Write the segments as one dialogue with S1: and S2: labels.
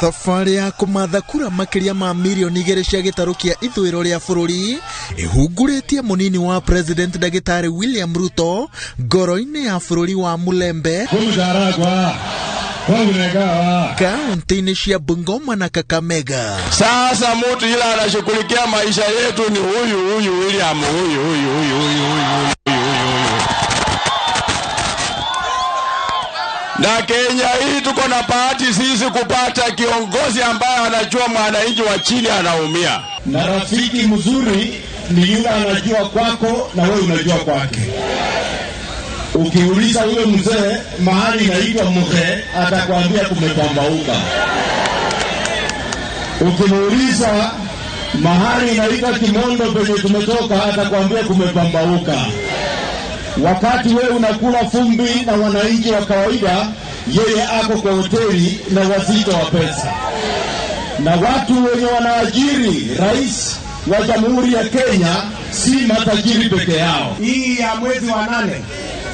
S1: Thabarĩ ya kũmatha kura makĩria ma mirioni 2 cia gĩtarũ kĩa ithũĩro rĩa bũrũri ĩhungurĩtie mũnini wa President Ndagĩtarĩ William Ruto ngoro-inĩ ya bũrũri wa Mulembe kaunti-inĩ cia Bungoma na Kakamega.
S2: Sasa mtu ila anashughulikia maisha yetu ni huyu huyu William, huyu huyu huyu huyu huyu huyu huyu. Na Kenya hii tuko na bahati sisi kupata kiongozi ambaye anajua mwananchi wa chini anaumia.
S3: Na rafiki mzuri ni yule anajua kwako na wewe unajua kwake. Ukiuliza huyo mzee mahali inaitwa Muhe, atakwambia kumepambauka. Ukimuuliza mahali inaitwa Kimondo penye tumetoka, atakwambia kumepambauka. Wakati wewe unakula fumbi na wananchi wa kawaida, yeye ako kwa hoteli na wazito wa pesa na watu wenye wanaajiri rais wa Jamhuri ya Kenya si matajiri peke yao.
S4: Hii ya mwezi wa 8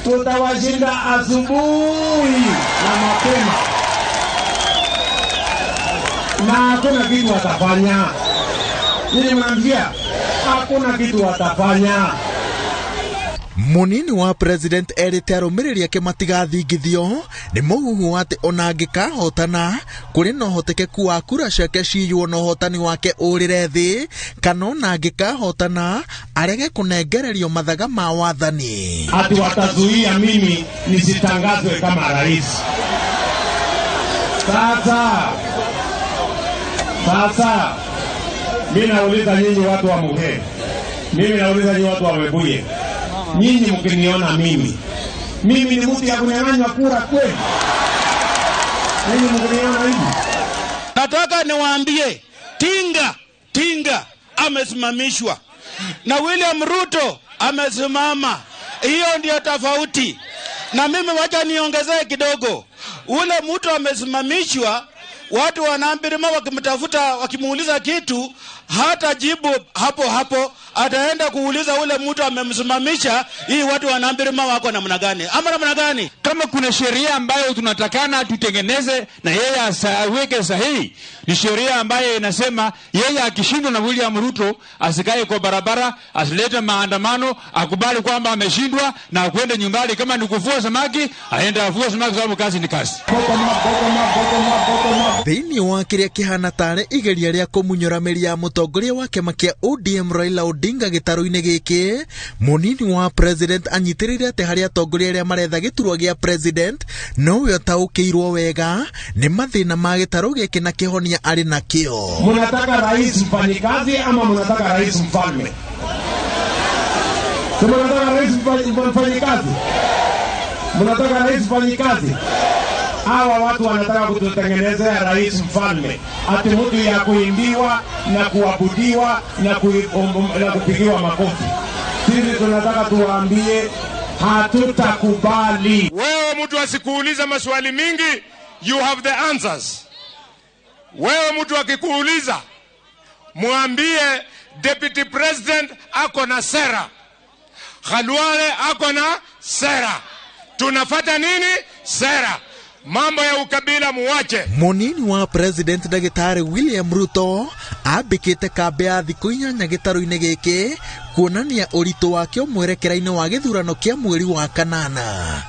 S4: tutawashinda asubuhi na mapema, na hakuna kitu watafanya. Nini mnamjia? Hakuna kitu watafanya.
S1: Munini wa President erĩte arũmĩrĩri ake matigathingithio nĩ mũhuhu atĩ ona angĩkahotana kũrĩ na ũhotekeku wa kura ciake ciywo na ũhotani wake ũrĩre thĩ, kana ona angĩkahotana arege kũnengererio mathaga ma wathani.
S4: Ati watazuia mimi nisitangazwe kama rais. Sasa mimi nauliza nyinyi watu wa Muhe, mimi nauliza nyinyi watu wa Webuye, nyinyi mkiniona mimi, mimi ni mtu ya kunyang'anywa kura kweli? Nyinyi mkiniona hivi?
S2: Nataka niwaambie Tinga Tinga amesimamishwa na William Ruto amesimama. Hiyo ndio tofauti. Na mimi wacha niongezee kidogo. Ule mtu amesimamishwa, watu wanaambirima wakimtafuta, wakimuuliza kitu, hata jibu hapo hapo, ataenda kuuliza ule mtu amemsimamisha, hii watu wanaambirima wako namna gani? Ama namna gani?
S5: Kama kuna sheria ambayo tunatakana tutengeneze na yeye aweke sahihi, ni sheria ambayo inasema yeye akishindwa na William Ruto asikae kwa barabara, asilete maandamano, akubali kwamba ameshindwa na akwende nyumbani. Kama ni kuvua samaki, aende avue samaki, sababu kazi ni kazi.
S1: Thĩinĩ wa kĩrĩa kĩhana tarĩ igeria rĩa kũmunyũra mĩri ya mũtongoria wa kĩama kĩa ODM Raila Odinga gĩtarũ-inĩ gĩkĩ, mũnini wa President anyitĩrĩire atĩ harĩ atongoria arĩa maretha gĩturwa gĩa President nowe ũtaũkĩirwo wega nĩ mathĩna ma gĩtarũ gĩkĩ na kĩhonia arĩ nakĩo.
S4: Munataka rais mfanyikazi ama munataka rais mfalme? Si munataka rais mfanyikazi? Munataka rais mfanyikazi? Hawa watu wanataka kututengenezea rais mfalme, ati mtu ya kuimbiwa na kuabudiwa na kupigiwa makofi. Sisi tunataka tuwaambie hatutakubali.
S2: Wewe mtu asikuuliza maswali mingi, you have the answers. Wewe mtu akikuuliza, mwambie Deputy President ako na sera, Khalwale ako na sera. Tunafata nini? Sera. Mambo ya ukabila muwache.
S1: Munini wa President Ndagĩtarĩ William Ruto ambĩkĩte kambĩ ya thikũ 8 gĩtarũ-inĩ gĩkĩ kuonania ũritũ wake mwerekera-inĩ wa gĩthurano kĩa mweri wa kanana.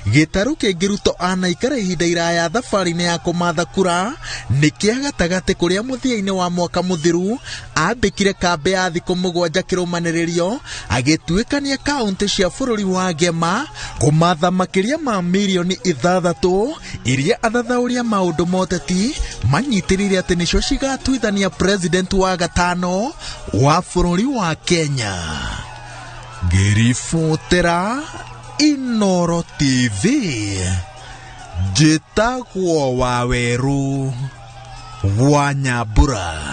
S1: Gĩtarũ kĩngĩ Ruto anaikara ihinda iraya thabarĩ-inĩ ya kũmatha kura nĩ kĩa gatagatĩ kũrĩa mũthia-inĩ wa mwaka mũthiru ambĩkire kambĩ ya thikũ 7 kĩrũmanĩrĩrio agĩtuĩkania kaũntĩ cia bũrũri wa Gema kũmatha makĩria ma mirioni 6 iria athathaũria maũndũ ma ũteti manyitĩrĩire atĩ nĩcio cigatuithania president wa gatano wa bũrũri wa Kenya. Ngĩribotera Inoro TV, njĩtagwo Wawerũ wa Nyambura.